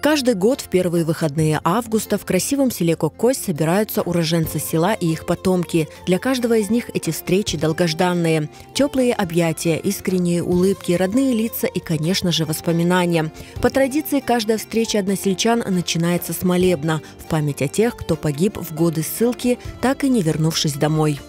Каждый год в первые выходные августа в красивом селе Коккозь собираются уроженцы села и их потомки. Для каждого из них эти встречи долгожданные. Теплые объятия, искренние улыбки, родные лица и, конечно же, воспоминания. По традиции, каждая встреча односельчан начинается с молебна в память о тех, кто погиб в годы ссылки, так и не вернувшись домой.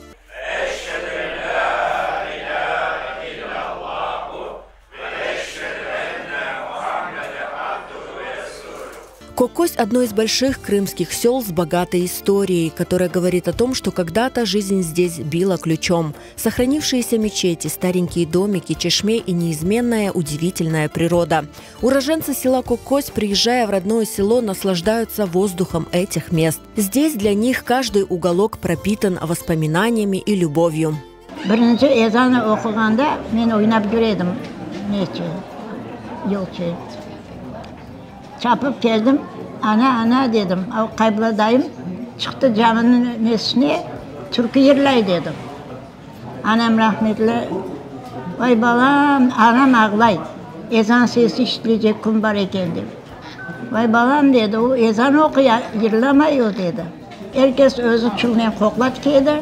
Коккозь – одно из больших крымских сел с богатой историей, которая говорит о том, что когда-то жизнь здесь била ключом. Сохранившиеся мечети, старенькие домики, чешме и неизменная удивительная природа. Уроженцы села Коккозь, приезжая в родное село, наслаждаются воздухом этих мест. Здесь для них каждый уголок пропитан воспоминаниями и любовью. Birinci ezanı oquğanda men oynap yüre edim, neçe, yolçı. Çapıp keldim, Ana, ana, dedim, o Qaybla dayım çıqtı caminiñ nesine, türkü yırlay, dedim. Anam rahmetli, Vay, balam, anam ağlay, ezan sesi işitilecek kün bar eken, dep. Vay, balam, dedi, o ezan oquy, yırlamay o, dedi. Er kes özü çulnen qoqla tike edi,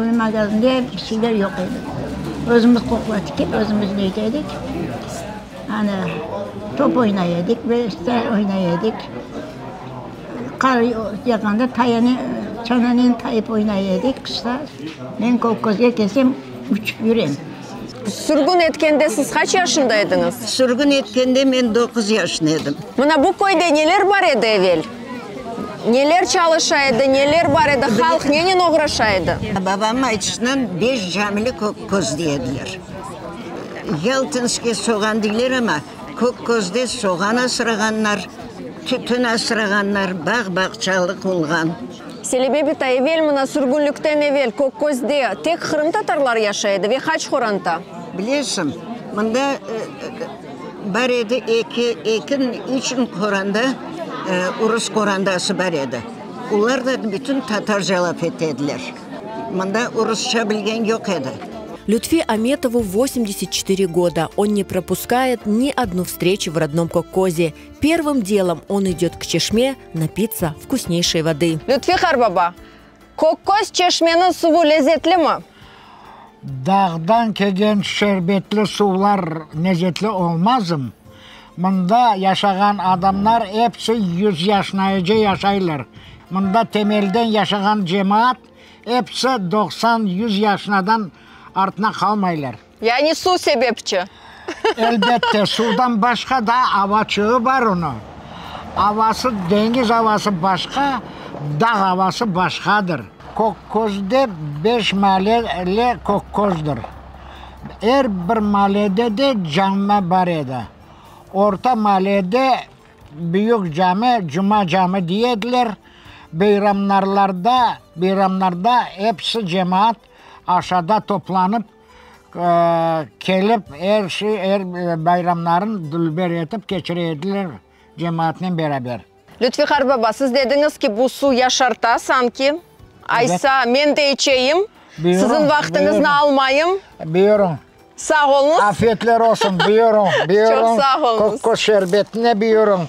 öyle magazinde bir şeyler yoq edi. Özümiz qoqla tikip, özümiz ne ete edik, ana, top oynay edik ve işte oynay edik. Qar yağğanda tayane, çananen tayıp oynay edik qışta. Men Kökközge kelsem, uçıp yürem. Sürgün etkende siz qaç yaşında ediñiz? Sürgün etkende men doquz yaşında edim. Mına bu köyde neler bar edi evel? Neler çalışa edi, neler bar edi, halq nenen oğraşa edi? Babamnıñ aytışınan, beş camili Kökköz dey ediler. Yaltinskiy soğan deyler amma, Kökközde soğan asrağanlar, tütün asrağanlar, bağ-bağçalıq olğan. Selime bita, evel mına sürgünlikten evel Kökközde tek qırımtatarlar yaşay edi ve qaç qoranta? Bilesiñ, mında bar edi eki, eki, üç qoranta, urus qorantası bar edi. Olar da bütün tatarca laf ete ediler. Mında urusça bilgen yoq edi. Lütfi Ametovu 84 года. Он не пропускает ни одну встречу в родном Коккозе. Первым делом он идет к чешме напиться вкуснейшей воды. Lütfi qarbaba, Kökköz çeşmeniñ suvu lezetlimi? Dağdan kelgen şerbetli suvlar lezetli olmazm? Mında yaşağan adamlar episi yüz yaşınaece yaşaylar. Mında temelden yaşağan cemaat episi 90, yüz yaşınadan artına qalmaylar. Yani suv sebepçi. Elbette, suvdan başqa da avaçığı bar onıñ. Avası, deñiz avası başqa, dağ avası başqadır. Kökközde beş maalele Kökkozdır. Er bir maalede de cami bar edi. Orta maalede büyük cami, Cuma cami dey ediler. Beyramnarlarda, beyramlarda episi cemaat aşağıda toplanıp, Kelip, er şey, er bayramların dülber etip keçire ediler cemaatnen beraber. Lütfi qarbaba, siz dediñiz ki, bu suv yaşarta sanki. Aysa, men de içeyim, siziñ vaqtıñıznı almayım. Buyurıñ. Sağ oluñız. Afiyetler olsun, buyurıñ, buyurıñ. Çoq sağ oluñız. Kökköz şerbetine buyurıñ.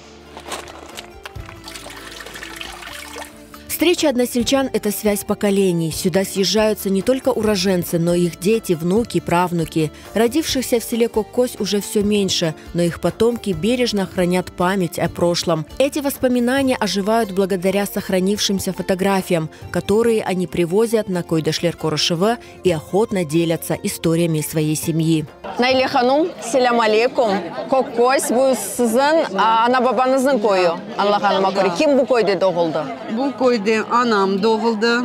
Встреча односельчан – это связь поколений. Сюда съезжаются не только уроженцы, но и их дети, внуки, правнуки. Родившихся в селе Коккозь уже все меньше, но их потомки бережно хранят память о прошлом. Эти воспоминания оживают благодаря сохранившимся фотографиям, которые они привозят на Койдашлер Корошева и охотно делятся историями своей семьи. Naile hanum, selâm aleyküm! Kökköz, bu siziñ ana-babañıznıñ köyü, añlağanıma köre. Kim bu köyde doğuldı? Bu köyde anam doğuldı.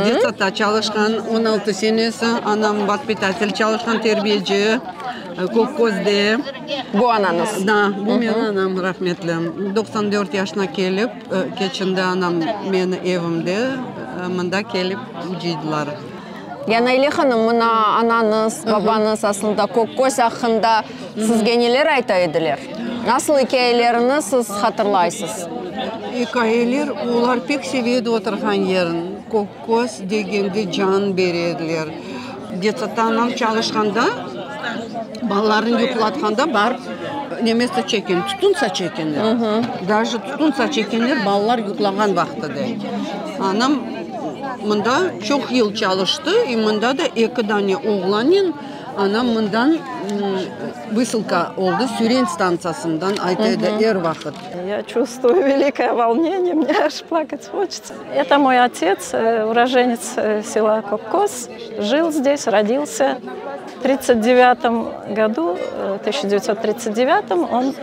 Detsadta çalışqan 16 senesi. Anam vaspitatel çalışqan, terbiyeci Kökközde. Bu anañız? Da, bu menim anam, rahmetli. 94 yaşına kelip keçindi anam meni evimde, mında kelip cıydılar. Ya Naile hanım, mına anañız, babañız aslında Kökköz aqqında sizge neler ayta ediler? Nasıl ikâyelerini siz hatırlaysız? İkâyeler, olar pek seve edi oturğan yerin. Kökköz degende can bere ediler. Detsadta anam çalışqanda. Balalarını yuqlatqanda barıp neme saça eken, tütün saça ekenler. Daje tütün saça ekenler balalar yuqlağan vaqtı de. Anam mında çoq yıl çalıştı, i mında da eki dane oğlannen anam mından vısılka oldı, Süren stantsiyasından, ayta edi er vaqıt. Ya çuvstvuyu великое волнение, мне аж плакать хочется. Это мой отец, уроженец села Коккоз, жил здесь, родился. В 39 году, 1939 он,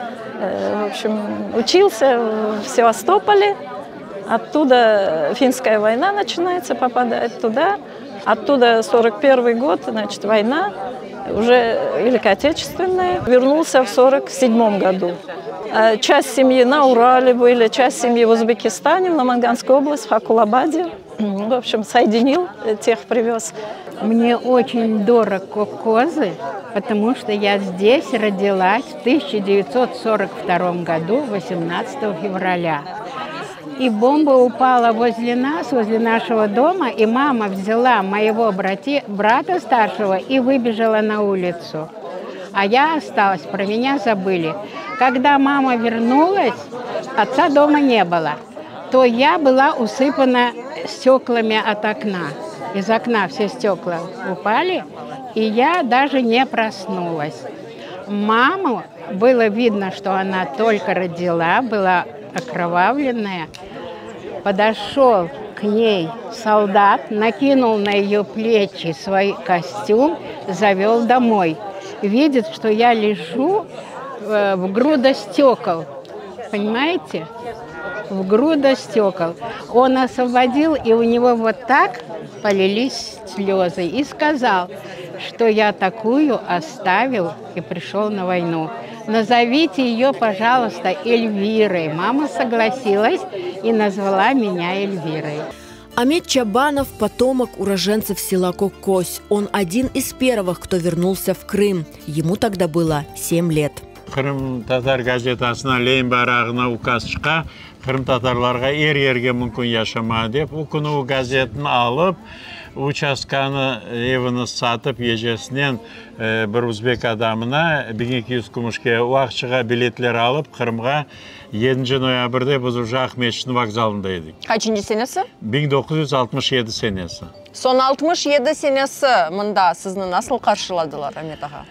в общем, учился в Севастополе. Оттуда финская война начинается, попадает туда. Оттуда 41 год, значит, война, уже Великая Отечественная. Вернулся в 47 году. Часть семьи на Урале были, часть семьи в Узбекистане, в Наманганской области, в Хакулабаде. В общем, соединил, тех привез. Мне очень дорог Коккозы, потому что я здесь родилась в 1942 году, 18 февраля. И бомба упала возле нас, возле нашего дома, и мама взяла моего брати, брата старшего и выбежала на улицу. А я осталась, про меня забыли. Когда мама вернулась, отца дома не было, то я была усыпана стеклами от окна. Из окна все стекла упали, и я даже не проснулась. Маму было видно, что она только родила, была окровавленная. Подошел к ней солдат, накинул на ее плечи свой костюм, завел домой. Видит, что я лежу в груда стекол, понимаете? В груда стекол. Он освободил, и у него вот так полились слезы. И сказал, что я такую оставил и пришел на войну. Назовите ее, пожалуйста, Эльвирой. Мама согласилась и назвала меня Эльвирой. Амет Чабанов – потомок уроженцев села Коккозь. Он один из первых, кто вернулся в Крым. Ему тогда было 7 лет. Qırımtatar gazetasına Lenin bayrağına ukaz çıqa, qırımtatarlarğa er yerge mümkün yaşama dep. O künü o gazetni alıp, uçastkanı, evini satıp gecesinen bir uzbek adamına 1200 kümüşke o aqçağa biletler alıp, Qırımğa yedinci noyabrde biz uje Aqmescitniñ vokzalında edik. Qaçıncı senesi? 1967 senesi. Soñ 67 senesi mında sizni nasıl qarşıladılar, Amet ağa?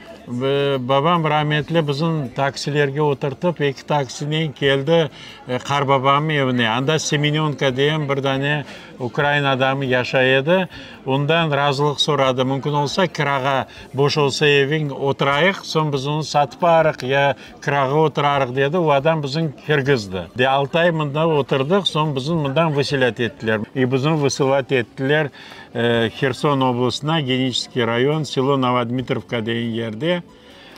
Babam rametli bizni taksilerge oturtıp, eki taksinen keldi qarbabamnıñ evine. Anda Semenenko degen bir dane ukrain adamı yaşay edi. Ondan razılıq soradı, mümkün olsa, kirağa boş olsa eviñ, oturayıq, soñ biz onı satıp alırıq ya kirağa oturarıq, dedi. O adam bizni kirgizdi. De altı ay mında oturdıq, soñ bizni mından vıselât ettiler. I bizni vısılat ettiler Herson oblastına, Geniçeskiy rayon, selo Novodmitrovka degen yerde.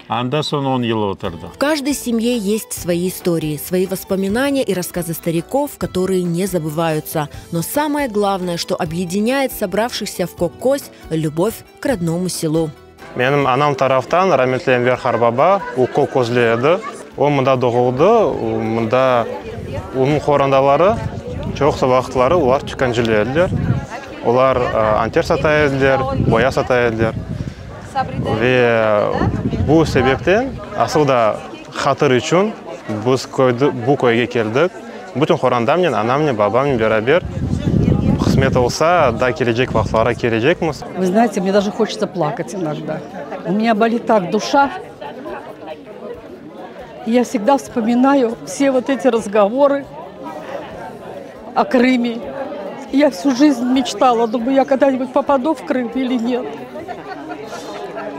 Anda soñ on yıl oturdıq. В каждой семье есть свои истории, свои воспоминания и рассказы стариков, которые не забываются. Но самое главное, что объединяет собравшихся в Коккозь – любовь к родному селу. Menim anam taraftan rametli Enver qartbaba, o Kökközli edi. O mında doğuldı, mında onıñ qorantaları çoqusı vaqıtları olar tükâncılı ediler. Olar anter sata ediler, boya sata ediler. Ve bu sebepten, asıl da hatır içün biz bu köyge keldik. Bütün qorantamnen, anamnen, babamnen beraber, qısmet olsa, daa kelecek vaqıtları kelecekmiz. Вы знаете, мне даже хочется плакать иногда. У меня болит так душа. Я всегда вспоминаю все вот эти разговоры о Крыме. Я всю жизнь мечтала, думаю, я когда-нибудь попаду в Крым или нет.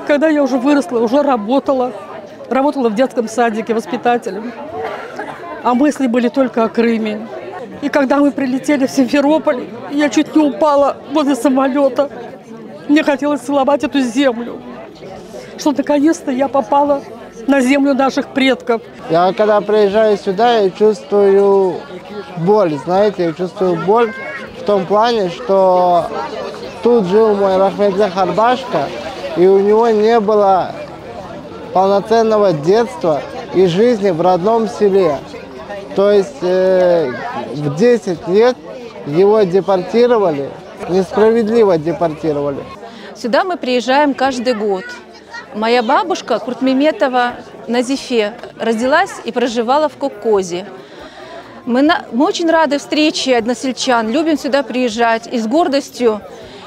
Когда я уже выросла, уже работала, работала в детском садике воспитателем, а мысли были только о Крыме. И когда мы прилетели в Симферополь, я чуть не упала возле самолета. Мне хотелось целовать эту землю, что наконец-то я попала на землю наших предков. Я когда приезжаю сюда, я чувствую боль, знаете, я чувствую боль в том плане, что тут жил мой rahmetli qartbaşka, и у него не было полноценного детства и жизни в родном селе. То есть в 10 лет его депортировали, несправедливо депортировали. Сюда мы приезжаем каждый год. Моя бабушка Куртмеметова Назифе родилась и проживала в Коккозе. Мы, на, мы очень рады встрече односельчан, любим сюда приезжать и с гордостью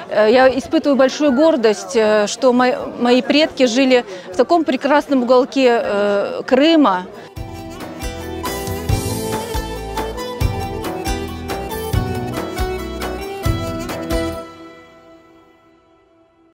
э, я испытываю большую гордость, э, что мои, мои предки жили в таком прекрасном уголке э, Крыма.